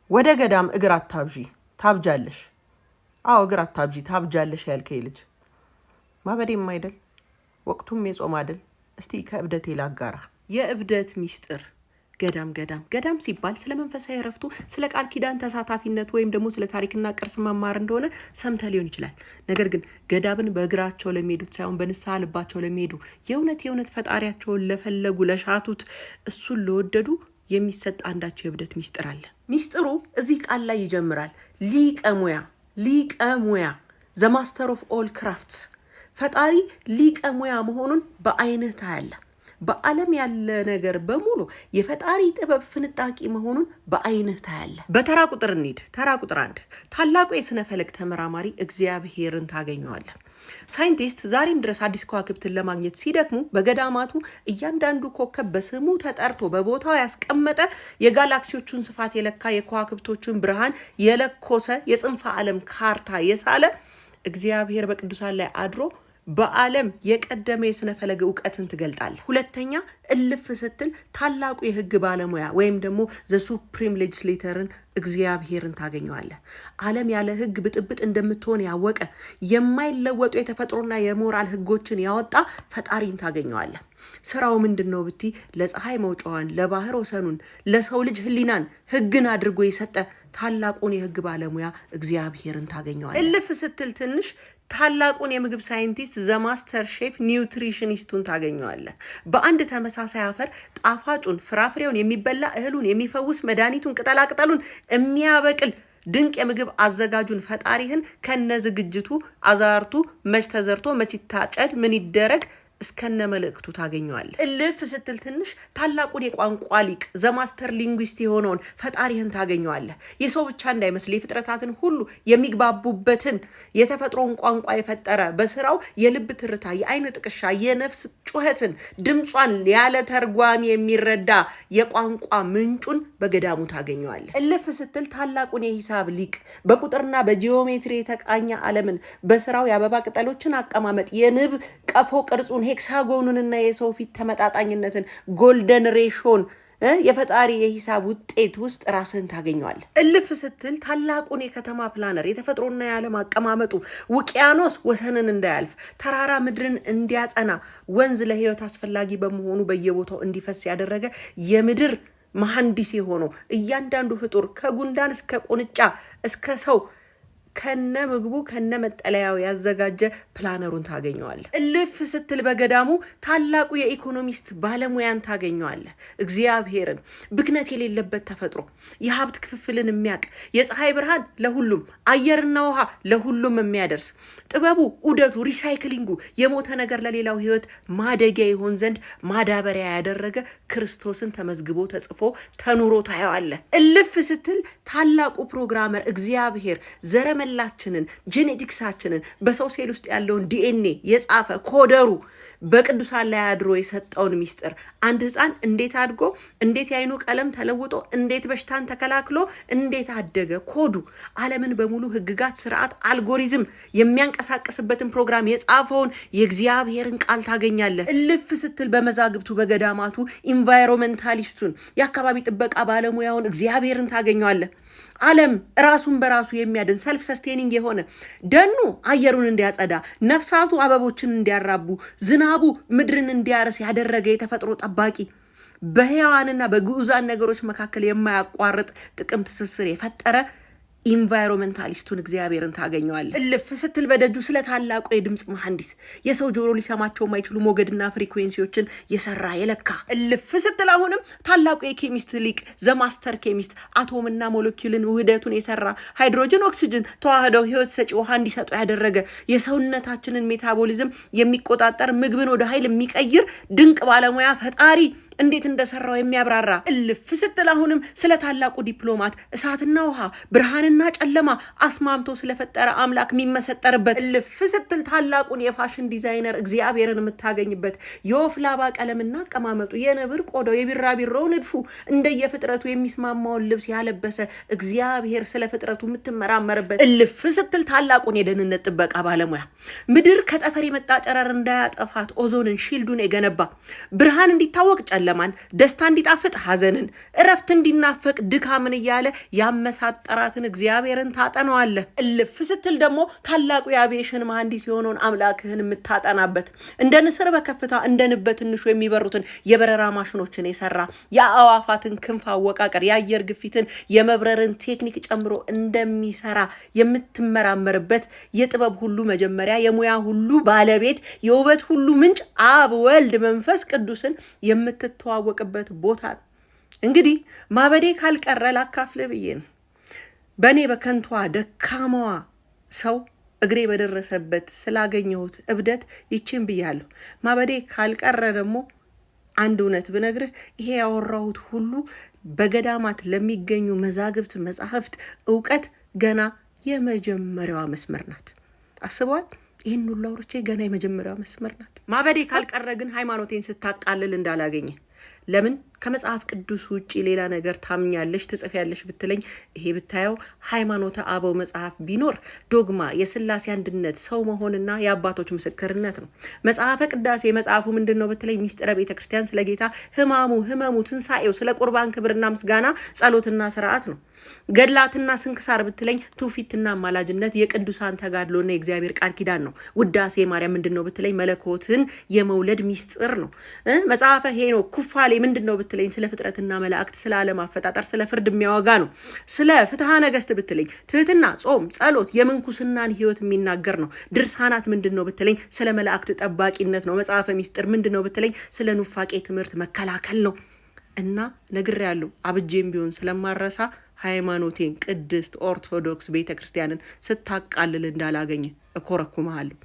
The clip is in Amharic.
ወደ ገዳም እግር አታብዢ ታብጃለሽ። አዎ፣ እግር አታብዢ ታብጃለሽ ያልከኝ ልጅ ማበዴም አይደል፣ ወቅቱም የጾም አይደል። እስቲ ከእብደቴ ላጋራ። የእብደት ሚስጥር። ገዳም ገዳም ገዳም ሲባል ስለ መንፈሳዊ እረፍቱ፣ ስለ ቃል ኪዳን ተሳታፊነት ወይም ደግሞ ስለ ታሪክና ቅርስ መማር እንደሆነ ሰምተ ሊሆን ይችላል። ነገር ግን ገዳምን በእግራቸው ለሚሄዱት ሳይሆን በንስሐ ልባቸው ለሚሄዱ፣ የእውነት የእውነት ፈጣሪያቸውን ለፈለጉ፣ ለሻቱት፣ እሱን ለወደዱ የሚሰጥ አንዳች የእብደት ሚስጥር አለ። ሚስጥሩ እዚህ ቃል ላይ ይጀምራል። ሊቀ ሙያ፣ ሊቀ ሙያ፣ the master of all crafts። ፈጣሪ ሊቀ ሙያ መሆኑን በአይንህ ታያለህ። በዓለም ያለ ነገር በሙሉ የፈጣሪ ጥበብ ፍንጣቂ መሆኑን በአይንህ ታያለህ። በተራ ቁጥር እንሂድ። ተራ ቁጥር 1፣ ታላቁ የስነ ፈለክ ተመራማሪ እግዚአብሔርን ታገኘዋለህ። ሳይንቲስት ዛሬም ድረስ አዲስ ከዋክብትን ለማግኘት ሲደክሙ በገዳማቱ እያንዳንዱ ኮከብ በስሙ ተጠርቶ በቦታው ያስቀመጠ፣ የጋላክሲዎቹን ስፋት የለካ፣ የከዋክብቶቹን ብርሃን የለኮሰ፣ የጽንፈ ዓለም ካርታ የሳለ እግዚአብሔር በቅዱሳን ላይ አድሮ በዓለም የቀደመ የስነ ፈለግ እውቀትን ትገልጣለህ። ሁለተኛ፣ እልፍ ስትል ታላቁ የህግ ባለሙያ ወይም ደግሞ the supreme legislator ን እግዚአብሔርን ታገኘዋለህ። ዓለም ያለ ህግ ብጥብጥ እንደምትሆን ያወቀ፣ የማይለወጡ የተፈጥሮና የሞራል ህጎችን ያወጣ ፈጣሪን ታገኘዋለህ። ስራው ምንድን ነው ብትይ ለፀሐይ መውጫዋን፣ ለባህር ወሰኑን፣ ለሰው ልጅ ህሊናን ህግን አድርጎ የሰጠ ታላቁን የህግ ባለሙያ እግዚአብሔርን ታገኘዋለህ። እልፍ ስትል ትንሽ ታላቁን የምግብ ሳይንቲስት፣ the master chef፣ nutritionist ኡን ታገኘዋለህ። በአንድ ተመሳሳይ አፈር ጣፋጩን ፍራፍሬውን፣ የሚበላ እህሉን፣ የሚፈውስ መድኃኒቱን፣ ቅጠላቅጠሉን የሚያበቅል ድንቅ የምግብ አዘጋጁን ፈጣሪህን ከነ ዝግጅቱ፣ አዛርቱ መች ተዘርቶ መች ይታጨድ፣ ምን ይደረግ፣ እስከነ መልእክቱ ታገኘዋለህ። እልፍ ስትል ትንሽ ታላቁን የቋንቋ ሊቅ፣ the master linguist የሆነውን ፈጣሪህን ታገኘዋለህ። የሰው ብቻ እንዳይመስል የፍጥረታትን ሁሉ የሚግባቡበትን የተፈጥሮን ቋንቋ የፈጠረ፣ በስራው የልብ ትርታ፣ የአይን ጥቅሻ፣ የነፍስ ጩኸትን ድምጿን ያለ ተርጓሚ የሚረዳ የቋንቋ ምንጩን በገዳሙ ታገኘዋለህ። እልፍ ስትል ታላቁን የሂሳብ ሊቅ፣ በቁጥርና በጂኦሜትሪ የተቃኘ ዓለምን፣ በስራው የአበባ ቅጠሎችን አቀማመጥ፣ የንብ ቀፎ ቅርጹን hexagon ኑንና የሰው ፊት ተመጣጣኝነትን፣ golden ratio ን፣ የፈጣሪ የሂሳብ ውጤት ውስጥ ራስህን ታገኘዋለህ። እልፍ ስትል ታላቁን የከተማ planner፣ የተፈጥሮና የዓለም አቀማመጡ ውቅያኖስ ወሰንን እንዳያልፍ፣ ተራራ ምድርን እንዲያጸና፣ ወንዝ ለሕይወት አስፈላጊ በመሆኑ በየቦታው እንዲፈስ ያደረገ የምድር መሐንዲስ የሆነው፣ እያንዳንዱ ፍጡር ከጉንዳን እስከ ቁንጫ እስከ ሰው ከነ ምግቡ ከነ መጠለያው ያዘጋጀ planner ኡን ታገኘዋለህ። እልፍ ስትል በገዳሙ ታላቁ የ economist ባለሙያን ታገኘዋለህ። እግዚአብሔርን። ብክነት የሌለበት ተፈጥሮ፣ የሀብት ክፍፍልን የሚያውቅ፣ የፀሐይ ብርሃን ለሁሉም፣ አየርና ውሃ ለሁሉም የሚያደርስ፣ ጥበቡ፣ ዑደቱ፣ recycling ኡ የሞተ ነገር ለሌላው ሕይወት ማደጊያ ይሆን ዘንድ ማዳበሪያ ያደረገ ክርስቶስን ተመዝግቦ ተጽፎ ተኑሮ ታየዋለህ። እልፍ ስትል ታላቁ programmer እግዚአብሔር ዘረመላችንን፣ genetics ኣችንን፣ በሰው ሴል ውስጥ ያለውን ዲኤንኤ የጻፈ coder ኡ በቅዱሳን ላይ አድሮ የሰጠውን ሚስጥር፣ አንድ ሕፃን እንዴት አድጎ፣ እንዴት የአይኑ ቀለም ተለውጦ፣ እንዴት በሽታን ተከላክሎ እንዴት አደገ፣ ኮዱ ዓለምን በሙሉ ሕግጋት፣ ስርዓት፣ አልጎሪዝም የሚያንቀሳቅስበትን ፕሮግራም የጻፈውን የእግዚአብሔርን ቃል ታገኛለህ። እልፍ ስትል በመዛግብቱ በገዳማቱ environmentalist ኡን፣ የአካባቢ ጥበቃ ባለሙያውን እግዚአብሔርን ታገኘዋለህ። ዓለም ራሱን በራሱ የሚያድን፣ self sustaining የሆነ፣ ደኑ አየሩን እንዲያጸዳ፣ ነፍሳቱ አበቦችን እንዲያራቡ፣ ዝናቡ ምድርን እንዲያርስ ያደረገ የተፈጥሮ ጠባቂ፣ በሕያዋንና በግዑዛን ነገሮች መካከል የማያቋርጥ ጥቅም ትስስር የፈጠረ environmentalist ኡን እግዚአብሔርን ታገኘዋለህ። እልፍ ስትል በደጁ ስለ ታላቁ የድምፅ መሐንዲስ፣ የሰው ጆሮ ሊሰማቸው የማይችሉ ሞገድና frequency ዎችን የሰራ፣ የለካ። እልፍ ስትል አሁንም ታላቁ የ chemist ሊቅ፣ the master chemist፣ አቶምና ሞለኪውልን ውህደቱን የሰራ፣ ሃይድሮጅን ኦክሲጅን ተዋህደው ህይወት ሰጪ ውሃ እንዲሰጡ ያደረገ፣ የሰውነታችንን metabolism የሚቆጣጠር፣ ምግብን ወደ ኃይል የሚቀይር ድንቅ ባለሙያ ፈጣሪ እንዴት እንደሰራው የሚያብራራ። እልፍ ስትል አሁንም ስለ ታላቁ ዲፕሎማት፣ እሳትና ውሃ፣ ብርሃንና ጨለማ አስማምቶ ስለፈጠረ አምላክ የሚመሰጠርበት። እልፍ ስትል ታላቁን የ fashion designer እግዚአብሔርን የምታገኝበት፣ የወፍ ላባ ቀለምና አቀማመጡ፣ የነብር ቆዳው፣ የቢራቢሮው ንድፉ እንደየፍጥረቱ የሚስማማውን ልብስ ያለበሰ እግዚአብሔር ስለ ፍጥረቱ የምትመራመርበት። እልፍ ስትል ታላቁን የደህንነት ጥበቃ ባለሙያ፣ ምድር ከጠፈር የመጣ ጨረር እንዳያጠፋት ኦዞንን shield ኡን የገነባ፣ ብርሃን እንዲታወቅ ጨለማ ጨለማን፣ ደስታ እንዲጣፍጥ ሐዘንን፣ እረፍት እንዲናፈቅ ድካምን እያለ ያመሳጠራትን እግዚአብሔርን ታጠነዋለህ። እልፍ ስትል ደግሞ ታላቁ የአቪዬሽን መሐንዲስ የሆነውን አምላክህን የምታጠናበት፣ እንደ ንስር በከፍታ እንደ ንብ በትንሹ የሚበሩትን የበረራ ማሽኖችን የሰራ፣ የአዕዋፋትን ክንፍ አወቃቀር፣ የአየር ግፊትን፣ የመብረርን ቴክኒክ ጨምሮ እንደሚሰራ የምትመራመርበት፣ የጥበብ ሁሉ መጀመሪያ፣ የሙያ ሁሉ ባለቤት፣ የውበት ሁሉ ምንጭ አብ ወልድ መንፈስ ቅዱስን የምትተዋወቅበት ቦታ ነው። እንግዲህ ማበዴ ካልቀረ ላካፍልህ ብዬ ነው። በእኔ በከንቷ ደካማዋ ሰው እግሬ በደረሰበት ስላገኘሁት እብደት ይችን ብያለሁ። ማበዴ ካልቀረ ደግሞ አንድ እውነት ብነግርህ ይሄ ያወራሁት ሁሉ በገዳማት ለሚገኙ መዛግብት፣ መጻሕፍት፣ እውቀት ገና የመጀመሪያዋ መስመር ናት። አስበዋል? ይህን ሁሉ አውርቼ ገና የመጀመሪያዋ መስመር ናት። ማበዴ ካልቀረ ግን ሃይማኖቴን ስታቃልል እንዳላገኘ፣ ለምን ከመጽሐፍ ቅዱስ ውጭ ሌላ ነገር ታምኛለሽ ትጽፊያለሽ ብትለኝ፣ ይሄ ብታየው ሃይማኖተ አበው መጽሐፍ ቢኖር ዶግማ፣ የስላሴ አንድነት፣ ሰው መሆንና የአባቶች ምስክርነት ነው። መጽሐፈ ቅዳሴ መጽሐፉ ምንድን ነው ብትለኝ ሚስጥረ ቤተ ክርስቲያን፣ ስለ ጌታ ሕማሙ፣ ሕመሙ፣ ትንሣኤው፣ ስለ ቁርባን ክብርና ምስጋና፣ ጸሎትና ስርዓት ነው። ገድላትና ስንክሳር ብትለኝ ትውፊትና አማላጅነት፣ የቅዱሳን ተጋድሎና የእግዚአብሔር ቃል ኪዳን ነው። ውዳሴ ማርያም ምንድን ነው ብትለኝ መለኮትን የመውለድ ሚስጥር ነው። መጽሐፈ ሄኖክ ኩፋሌ ምንድን ነው ብትለኝ ስለ ፍጥረትና መላእክት፣ ስለ ዓለም አፈጣጠር፣ ስለ ፍርድ የሚያወጋ ነው። ስለ ፍትሐ ነገስት ብትለኝ ትህትና፣ ጾም፣ ጸሎት፣ የምንኩስናን ህይወት የሚናገር ነው። ድርሳናት ምንድን ነው ብትለኝ ስለ መላእክት ጠባቂነት ነው። መጽሐፈ ሚስጥር ምንድን ነው ብትለኝ ስለ ኑፋቄ ትምህርት መከላከል ነው። እና ነግሬያለሁ፣ አብጄም ቢሆን ስለማረሳ ሃይማኖቴን ቅድስት ኦርቶዶክስ ቤተ ክርስቲያንን ስታቃልል እንዳላገኘ እኮረኩመሃለሁ።